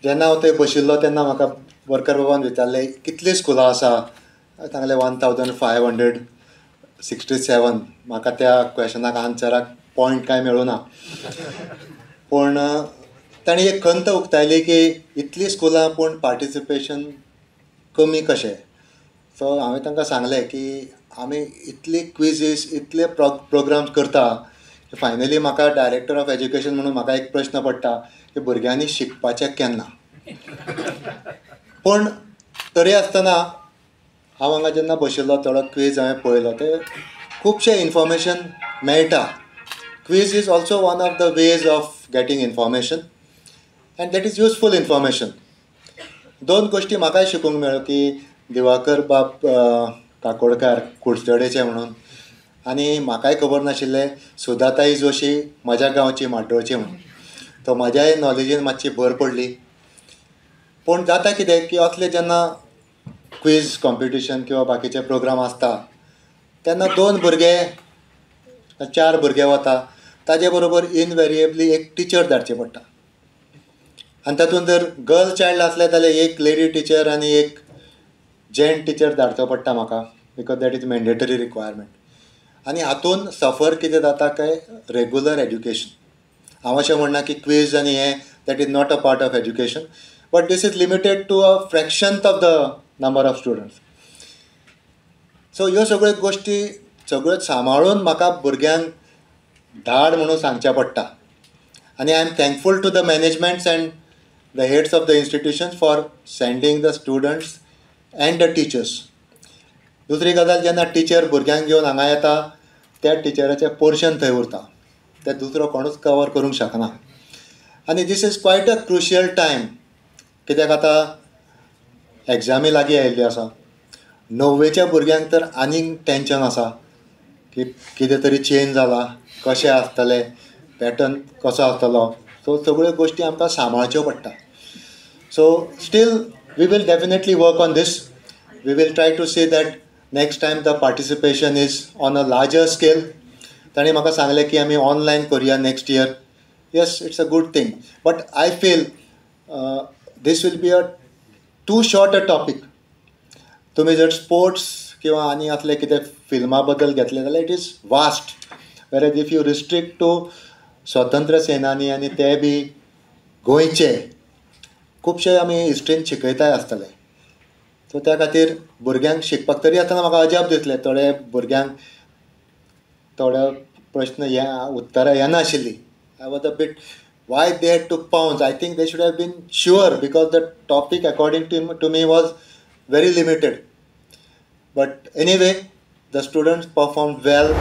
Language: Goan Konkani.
जेन्ना हांव थंय बशिल्लो तेन्ना म्हाका वर्कर बाबान विचारलें कितलीं स्कुलां आसा. सांगलें 1567. म्हाका त्या क्वेशनाक आन्सराक पॉयंट कांय मेळूं ना, पूण तांणी एक खंत उक्तायली की इतलीं स्कुलां पूण पार्टिसिपेशन कमी कशें. सो हांवें तांकां सांगलें की आमी इतली क्विजीस इतले प्रोग्राम्स करता, फायनली म्हाका डायरेक्टर ऑफ एज्युकेशन म्हणून म्हाका एक प्रश्न पडटा की भुरग्यांनी शिकपाचें केन्ना. पूण तरी आसतना हांव हांगा जेन्ना बशिल्लो थोडो क्वीज हांवें पळयलो, ते खुबशें इन्फॉर्मेशन मेळटा. Quiz is also one of the ways of getting information and that is useful information. दोन गोश्टी म्हाकाय शिकूंक मेळ्ळ्यो की दिवाकर बाब काकोडकार कुडचडेचे म्हणून, आनी म्हाकाय खबर नाशिल्लें सुधाताई जोशी म्हज्या गांवची म्हाड्डोळची म्हणून. तो म्हज्याय नॉलेजीन मातशी भर पडली. पूण जाता कितें की असले जेन्ना क्वीज कॉम्पिटिशन किंवा बाकीचे प्रोग्राम आसता तेन्ना 2 भुरगे 4 भुरगे वता, ताजे बरोबर इनवेरिएबली एक टिचर धाडची पडटा. आनी तातूंत जर गर्ल चायल्ड आसलें जाल्यार एक लेडी टिचर आनी एक जेंट टिचर धाडचो पडटा म्हाका, because that is mandatory requirement. आनी हातूंत सफर कितें जाता काय रेगुलर एज्युकेशन. हांव अशें म्हणना की क्वीज आनी हें that is not a part of education, but this is limited to a fraction of the number of students. So ह्यो सगळ्यो गोश्टी सगळ्यो सांबाळून म्हाका भुरग्यांक धाड म्हणून सांगचें पडटा. आनी I am thankful to the managements and the heads of the institutions for sending the students and the teachers. दुसरी गजाल, जेन्ना टिचर भुरग्यांक घेवन हांगा येता त्या टिचराचें पोर्शन थंय उरता, तें दुसरो कोणूच कवर करूंक शकना. आनी this is quite a crucial time, कित्याक आतां एग्जामी लागीं आयिल्ल्यो आसा. 9वेच्या भुरग्यांक तर आनीक टेंशन आसा की कितें तरी चेंज जाला, कशें आसतलें, पॅटर्न कसो आसतलो. सो सगळ्यो गोश्टी आमकां सांबाळच्यो पडटा. So still we will definitely work on this. We will try to see that next time the participation is on a larger scale. तांणी म्हाका सांगलें की आमी ऑनलायन करुया next year. Yes, it's a good thing, but I feel this will be a too short a topic. तुमी जर स्पोर्ट्स किंवा आनी असले कितें फिल्मा बद्दल घेतलें जाल्यार it is vast, whereas if you restrict to Swatantra Senani आनी ते बी गोंयचे खुबशे आमी हिस्ट्रीन शिकयताय आसतले. सो त्या खातीर भुरग्यांक शिकपाक तरी आसतना म्हाका अजाप दिसलें, थोडे भुरग्यांक थोडे प्रश्न हे उत्तरां येनाशिल्लीं. I was a bit why they had to pounce. I think they should have been sure, because the topic according to me was very limited. But anyway, the students performed well.